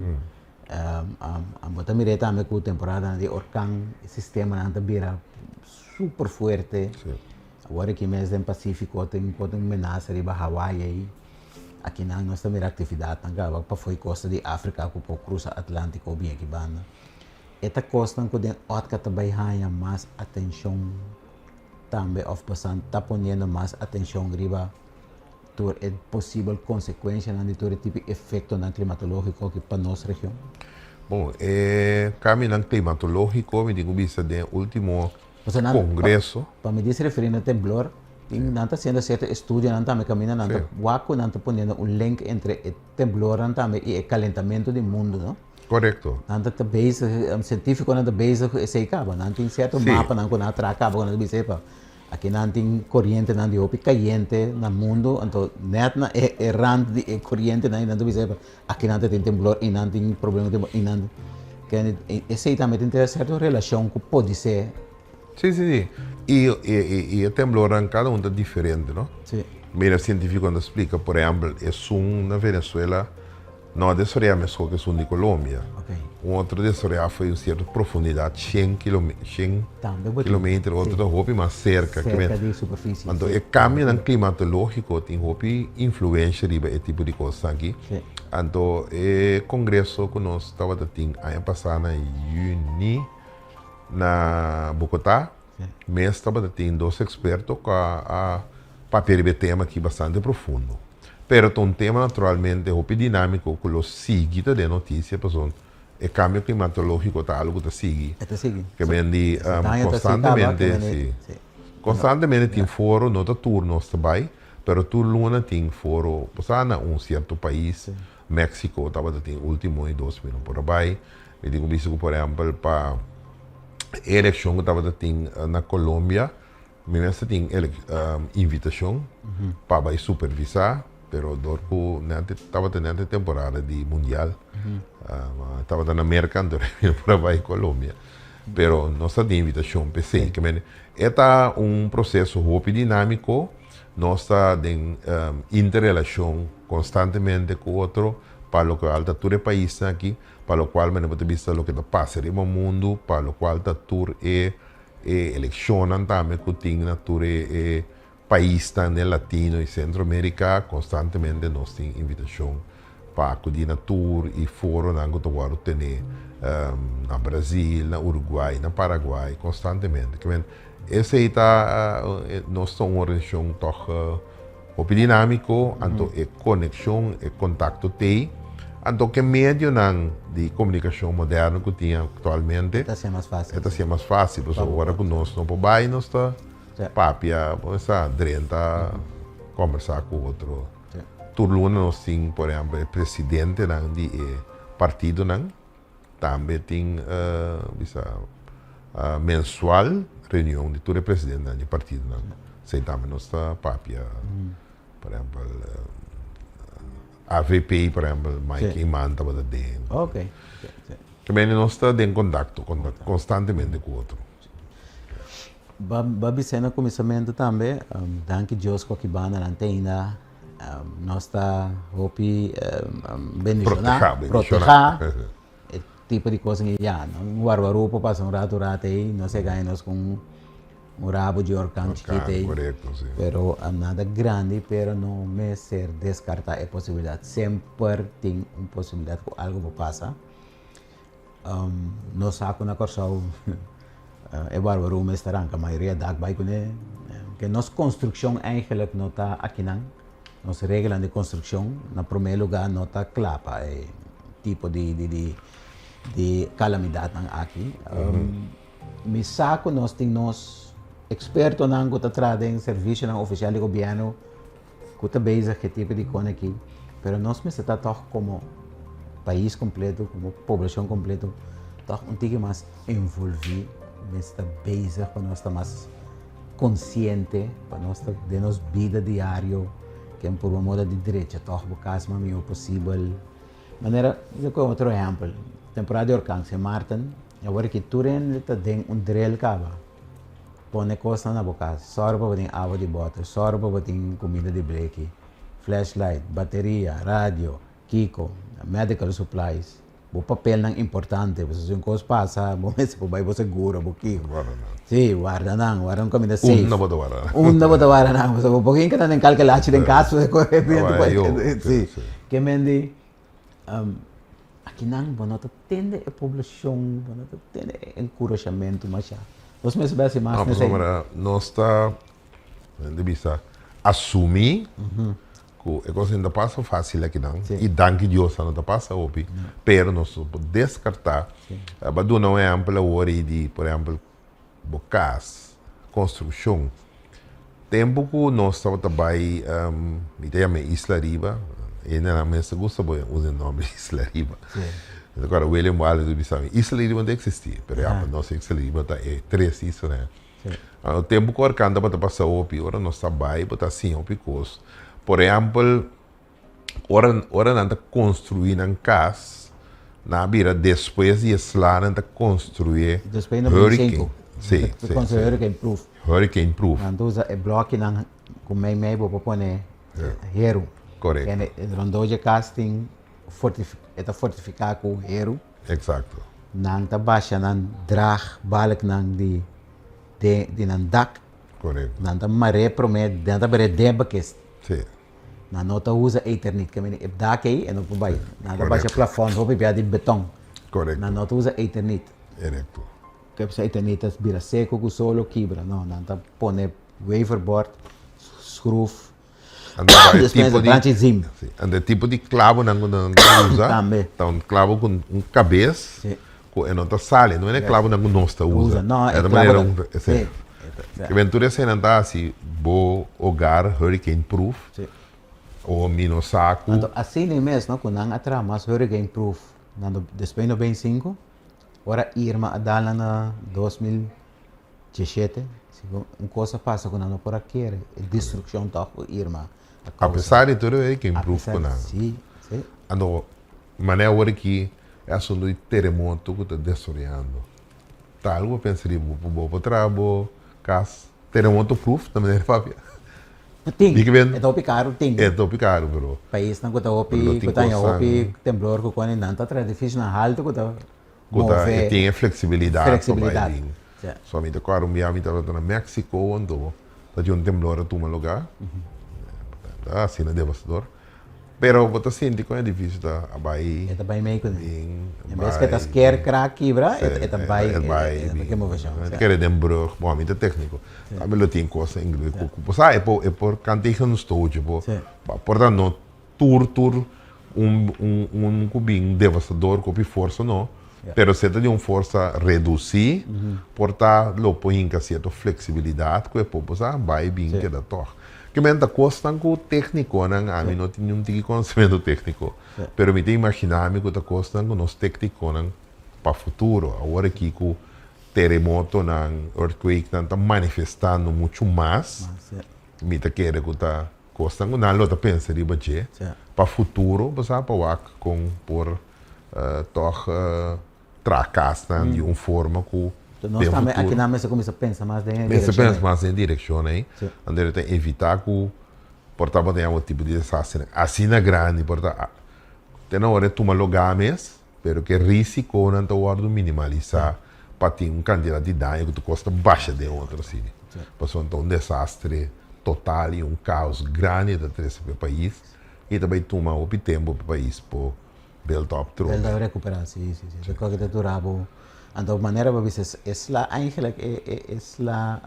Bo ta mira tambe ku temporadanan di orkan e sistemanan ta bira super fuerte. Awor aki mes den Pasifiko tin por tin menasa riba Hawaii ei. Akinan nos ta mira aktividatnan kaba pafó e kosta di Afrika ku por krusa Atlantiko bin aki banda. E ta kosnan ku den òtka ta bai haña mas atenshon tambe òf pasan ta poniendo mas atenshon riba tur e posibel konsekuenshanan di tur e tipo efektonan klimatológiko aki pa nos region? Bon, e kambionan klimatológiko mi tin ku bisa den e último kongreso. Pa mi dis referí na temblor, tin nan ta hasiendo sierto estudionan tambe kaminda nan ta wak ku nan ta poniendo un link entre e temblornan tambe i e kalentamentu di mundu, no? Korekto. Nan ta bezig, sientífikonan ta bezig ku esei kaba. Nan tin sierto mapanan ku nan a traha kaba ku nan ta bisa, epa, Aki nan tin korientenan di hopi kayente na mundu, anto nèt na e e rand di e korientenan ei nan ta bisa epa aki nan ta tin temblor i nan tin problema ku temblor i nan kende esei tambe tin sierto relashon ku podisé. Sí, sí, sí. I i e temblornan kada un ta diferente, no? Sí. Mira sientifikonan ta splika, por ehèmpel, esun na Venezuela No a desaroyá meskos ku esun di Colombia. Un otro desaroyá foi un sierto profundidat, shen kilometer, otro ta hopi mas serka. Serka di superfisie. Anto e kambionan klimatológiko tin hopi influensha riba e tipo di kosnan aki. Anto e kongreso ku nos tabata tin aña pasá na yüni na Bogotá, mes tabata tin dos eksperto ku a papia riba e tema aki bastante profundo. Pero ta un tema naturalmente hopi dinámiko ku lo sigui ta den notisia pasobra e kambio klimatológiko ta algu ku ta sigui. E ta sigui. Ke men di konstantemente, si. Konstantemente tin foro, no ta tur nos ta bai, pero tur luna tin foro, pasá na un sierto pais, Mexico tabata tin ultimo i dos mi no por a bai. Mi tin ku bisa ku por ehèmpel pa e elekshon ku tabata tin na Colombia, Mi mester tin invitashon pa bai supervisá, pero dor ku nèt tabata nèt e temporada di mundial, tabata na Merka anto mi no por a bai Colombia. Pero nos ta tin invitashon p'esei. Ke mende e ta un proseso hopi dinámiko, nos ta den interrelashon konstantemente ku otro pa lokual ta tur e paisnan aki, pa lokual manera bo ta bisa loke ta pasa riba mundu, pa lokual ta tur e E elekshonnan tambe ku tin na tur e paisnan den Latino i Sentro Amerika, konstantemente nos tin invitashon pa akudí na tur i foronan ku ta wòrdu tené na Brazil, na Uruguay, na Paraguay, konstantemente. Ke men esei ta nos ta un organisashon tòg Hopi dinámiko, anto e konekshon, e kontakto t'ei. Anto ku e medionan di komunikashon moderno ku tin aktualmente, E ta hasié mas fásil. E ta hasié mas fásil, pasobra ora ku nos no por bai, nos ta papia, bo sa, drenta kòmbersá ku otro. Tur luna nos tin, por ehèmpel, e presidentenan di e partidonan. Tambe tin bisa mensual reunion di tur e presidentenan di partidonan. Esei tambe nos ta papia, por ehempel avp por ehempel Mike Eman tabata den. Tambe nos ta den kontakto konstantemente ku otro. Ba bisa na kuminsamentu tambe, danki Dios ku aki banda nan ta ainda. Nos ta hopi bendishoná, protehá e tipo di kos ei ya. Un warwarú por pasa un ratu ratu ei, nos e gana nos ku un rabo di orkan chikito ei. Pero nada grandi, pero no mester deskartá e posibilidat. Semper tin un posibilidat ku algu por pasa. Nos sa ku na Kòrsou e barbaru mester ranka mayoria dak bai kuné. Ke nos konstrukshon eigenlik no ta akinan. Nos reglanan di konstrukshon na promé lugá no ta kla pa e tipo di di kalamidatnan aki. Mi sa ku nos tin nos ekspertonan ku ta traha den servisionan ofisial di gobièrnu Ku ta bezig e tipo di kos aki, pero nos mester ta tòg komo pais kompleto, komo poblashon kompleto, tòg un tiki mas envolví, mester ta bezig pa nos ta mas konsiente, pa nos ta den nos bida diario ken purba moda di drecha tòg bo kas mas mihó posibel. Manera, mi ta kohe otro ehèmpel, temporada di orkan Sint Maarten, awor aki tur hende ta den un drel kaba, pone kosnan na bo kas, sòru pa bo tin awa di bòter, sòru pa bo tin kuminda di bleki, flashlight, bateria, radio, kiko, medical supplies. Bo papelnan importante, pasobra si un kos pasa bo mester por bai bo seguro, bo kiko. Warda nan. Sí, warda nan, warda un kaminda safe. Unda bo ta warda nan? Unda bo ta warda nan, pasobra bo por hinka nan den kalkelachi den kas, kohe bientu Bai bai. yo, Sí. sí. Ke men di, akinan bo no ta tende e poblashon, bo no ta tende e enkurashamentu masha. Nos mester bai hasi mas No, nesei. pasobra nos ta, men di bisa, asumí Ku e kos no ta pasa fásil akinan i danki Dios no ta pasa hopi, pero nos no por deskartá. Bo a duna un ehèmpel awor ei di por ehèmpel bo kas, konstrukshon. Tempu ku nos tabata bai mi ta yama e Isla Riba, hendenan mes ta gusta bo usa e nòmber Isla Riba. Mi ta kòrda William Wallace a bisa mi Isla Riba no ta eksistí, pero ya pa nos Isla Riba ta e tres islanan. O tempu ku orkan tabata pasa hopi, ora nos ta bai bo ta siña hopi kos. Por ehèmpel, ora ora nan ta konstruí nan kas, nan a bira despues di e sla nan ta konstruí Despues di noventa i hurricane. sinku. Sí, Ta sí, konstruí sí. hurricane proof. Hurricane proof. Nan ta usa e blòkinan ku mei mei bo por pone heru. Korekto. Kende rondó dje kas tin fortifi e ta fortifiká ku heru. Exacto. Nan ta basha nan draagbalknan di de di nan dak. Correcto. Nan ta mar'é promé, nan ta mar'é den bakist. Sí. Nan no ta usa eternit, ke mene e dak ei e no por bai. Nan ta basha Correcto. plafond hopi bia di beton. Correcto. Nan no ta usa eternit. Erecto. Ke p'esei eternit ta bira seco ku solo kibra. No, nan ta pone waferbord, schroef. Anto e tipo di Si, anto e tipo di clavonan ku nan ta usa Tambe. ta un clavo ku un kabes Si. ku e no ta sali, no e clavonan ku nos ta usa. Usa, no, e E ta clavo manera ta un si. Si. Tur eseinan ta hasi bo hogar hurricane proof Si. o mi no sa ku. Anto asina mes no ku nan a traha mas hurricane proof nan despues di 95 ora Irma a dal nan na 2000. Djeshete, si ku un kos a pasa ku nan no por a kere, e destrukshon tòg ku Irma a kousa. Apesar di tur e ke improve ku nan. Si, si. Anto, manera awor aki e asuntu di teremoto ku ta destruyando. Ta algu bo pensa di bo bo por traha bo kas teremoto proof ta manera di papia? Tin, Di ki ben? e ta hopi karu, tin. E ta hopi karu pero. Paisnan ku ta hopi, Pero lo tin ku ta haña kosnan. hopi temblor ku kone nan ta traha edifisionan haltu ku ta. Ku ta move e tin e flexibilidad pa bai flexibilidad bin. Ja. So mi ta kòrda un bia mi tabata na Mexico anto ta tin un temblor a tuma lugá. Ta asina devastador. Pero bo ta sinti kon e edifisio ta a bai E ta bai mei kuné. bin, a En bes ku e ta bai sker, krak, kibra, Sí, e ta bai, e bai e ta bin. ke moveshon. Mi ta Ja. kere den brug, bon mi ta técnico. Tambe lo tin kos ingluí ku ku bo sa e por e por kan tegen un stootje bo Sí. por ta no Tur tur un un un ku bin devastador ku hopi forsa no, pero si e ta di un forsa redusí por ta lo por hinka sierto fleksibilidat ku e por por sa bai bin keda tòg. Ke men ta kosnan ku téknikonan, ami no tin niun tiki konosementu tékniko, pero mi ta imaginá mi ku ta kosnan ku nos téknikonan pa futuro, awor aki ku teremotonan, earthquakenan ta manifestando muchu mas, mi ta kere ku ta Kosnan ku nan lo ta pensa riba dje pa futuro, bo sa, pa wak kon por tòg traha kasnan di un forma ku den futuro. Nos tambe akinan mester kuminsá pensa mas den e direkshon ei. Mester pensa mas den e direkshon ei, anto ta evitá ku por tabata tin algun tipo di desastrenan asina grandi por ta te na ora e tuma lugá mes, pero ku e risikonan ta wòrdu minimalisá pa tin un kantidat di daño ku ta kosta basha den otro asina. Pasobra ta un desastre total i un kaos grandi ta trese pa e pais i ta bai tuma hopi tempu pa e pais por build up trobe. Build up rekupera, si, si, si. E kos ta dura bo. Anto manera bo bisa e sla eigenlijk e sla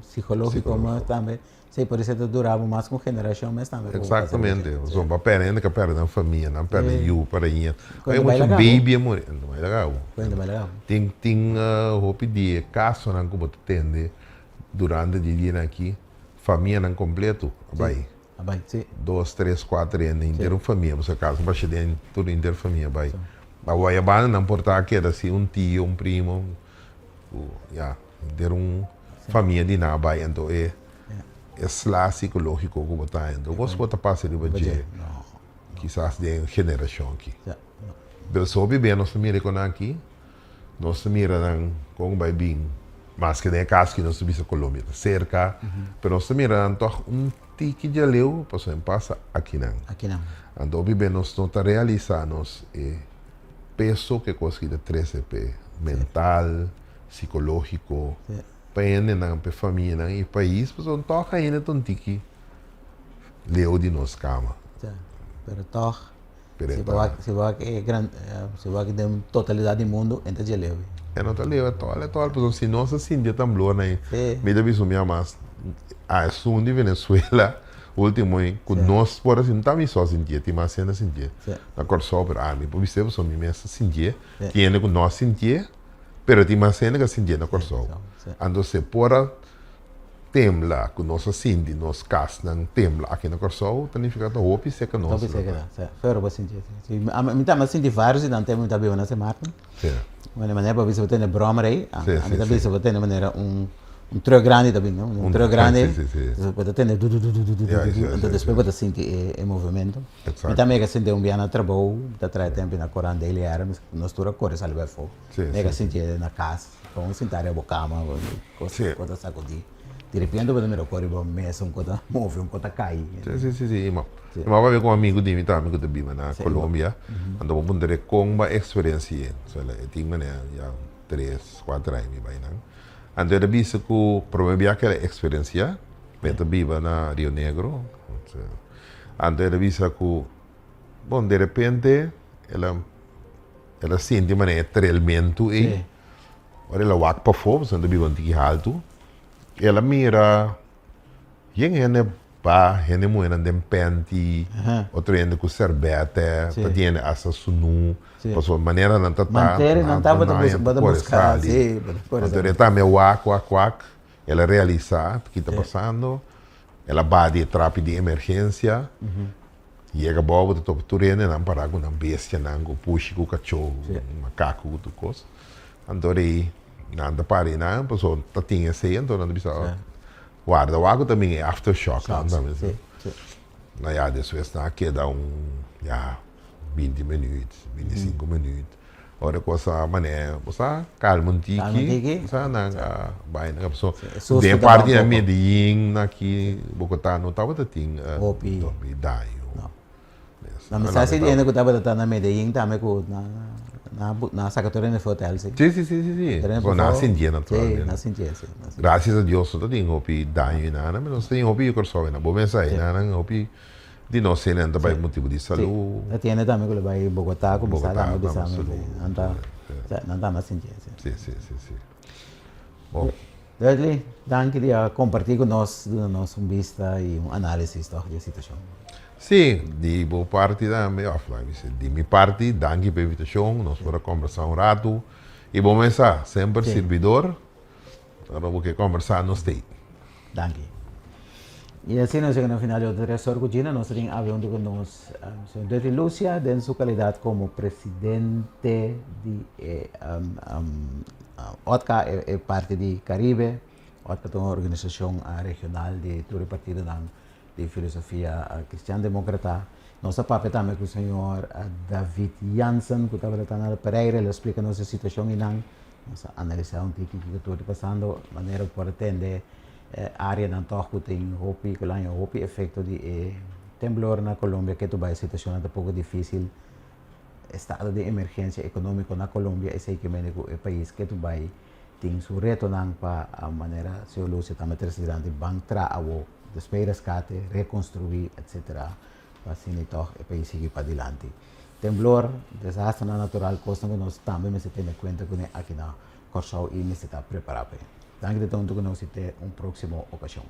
psikologiko tambe. Sí, por eso ta dura bo mas ku un generashon mes tambe. Exactamente. Pasobra pa pèrdè hende ka pèrdè nan famia, nan pèrdè yu, pariña. Oye, mucha baby a muri. No bai laga bo. No bai laga bo. Tin, tin hopi di e kasonan ku bo ta tende durante di dianan aki, famianan kompleto a bai. A bai, sí. Dos, tres, kuater hende, henter un famia. Pasobra kaso basha den tur henter famia a bai. A Guayabana nan por ta a keda así un tio, un primo, ku ya, henter un. Famia di nan a bai anto e e sla psicológico ku bo ta haña. Anto kos ku bo ta pasa riba dje kisas den generashon aki. Pero so hopi bia nos ta mira e konan aki, nos ta mira nan kon bai bin, maske den e kas aki nos ta bisa Colombia ta serka, pero nos ta mira nan tòg un tiki djaleu pasobra e pasa akinan. Anto hopi bia nos no ta realisa nos e peso ku e kos aki ta trese p'e mental, psicológico, pa hendenan, pa e famianan y pais, pasobra tòg ainda ta un tiki leu di nos kama. Pero tòg, si bo wak, si bo wak e gran, si bo wak den totalidat di mundu, e ta dje leu. E no ta leu atòl, atòl, pasobra si nos a sinti e temblor na e, mi ta bisa mi amas, a esun di Venezuela ultimo ei, ku nos por a sinti, no ta mi so a sintié, tin mas hende a sintié na Kòrsou, pero ami por bis'é pasobra mi mes a sintié, tin hende ku no a sintié. Pero tin mas hende ku a sintié na Kòrsou. Anto se por a tembla ku nos a sinti nos kasnan tembla aki na Kòrsou, ta nifiká ta hopi serka nos. Hopi serka ta, sí. Pero bo sinti sí. Mi tambe a sinti vários di nan tempu mi ta biba na Sint Maarten. Sí. Di manera bo bisa bo tene bròmer ei, ami ta bisa bo tene manera un un truck grandi ta bini, un truck grandi, bo ta tende dududududududu, anto despues bo ta sinti e movimento. Mi tambe a sinti un bia na trabou, mi ta traha tempu na Corant Daily Arms, nos tur a kore sali bai afó. Mi a sinti na kas, kon sinta riba bo kama, kos ku ta sakudí. Di repente bo ta mira kore riba mesa, un kos ta move, un kos ta kai. Si, si, si, si. Mi a papia ku un amigu di mi tambe ku ta biba na Colombia, anto bo puntra e kon bo a eksperensi'é. E tin manera ya tres, kuater aña mi bai nan. Anto e ta bisa ku promé bia ku el a eksperensiá, e ta biba na Rio Negro. Anto el a bisa ku, bon, derepente el a el a sinti manera e trelmentu ei. Ora el a wak pafó, pasobra nan ta biba un tiki haltu, el a mira yen hende ba, hende muhénan den pènti, otro hende ku sèrbètè, ta tin hende asta sunú, pasobra manera nan ta ta, nan ta kore sali. Anto el tambe a wak, wak, wak, el a realisá ki ta pasando. El a baha di e trapi di emergensia, yega abou bo ta topa tur hendenan pará ku nan bestianan, ku pushi, ku kachó, ku makaku, ku tur kos. Anto rei nan ta para einan, pasobra ta tin esei, anto nan ta bisa warda wak ku ta bin e aftershock nan tambe. Na ya despues nan a keda un ya binti minuut, binti sinku minuut. Ora ku a manera bo sa kalma un tiki, bo sa nan a bai nan paso den parti na Medellin na aki Bogota no tabata tin hopi daño. No mi sa si di hende ku tabata ta na Medellin tambe ku nan a saka tur hende for hotel si. Si si si si bo nan a sintié naturalmente. Si nan a sintié si. Gracias a Dios no ta tin hopi daño i nada pero nos tin hopi yu Kòrsou einan bo mester sa einan hopi Di nos hende ta bai motibu di salú. Ta tiene tambe ku lo bai Bogotá ku bisa tambe bisa mi si. Nan ta nan ta mas sinti si. Si si si si. Bon. Dudley, danki di a kompartí ku nos, duna nos un bista i un análisis tòg di e situashon. Si, di bo parti tambe, òf laga mi bisa di mi parti, danki pa e invitashon, nos por a kombersá un ratu. I bo mes sa, semper sirbidor. Ora bo ke kombersá nos t'ei. Danki. I asina nos yega na final di otro Tresor ku Gina. Nos ta tin awe huntu ku nos señor Dudley Lucia den su kalidat komo presidente di e OTCA, e parti di Karibe. OTCA ta un organisashon regional di tur e partidonan di filosofia kristian demokrata. Nos a papia tambe ku señor David Jansen ku tabata ta na Pereira. El a splika nos e situashon einan. Nos a analisá un tiki kiko tur ta pasando, manera ku por a tende áreanan tòg ku tin hopi, ku lo haña hopi efekto di e temblor na Colombia, ke tur bai e situashonnan ta poko difísil. Estado di emergensia ekonómiko na Colombia, esei ke mende ku e pais ke tur bai tin su retonan pa manera señor Lucio tambe trese dilanti ban traha awo despues reskate, rekonstruí, etsetera, pa asina tòg e pais sigui padilanti. Temblor, desasternan natural, kosnan ku nos tambe mester tene kuenta kuné aki na Kòrsou i mester ta prepará pa e. Danki di ta huntu ku nos i te un próksimo okashon.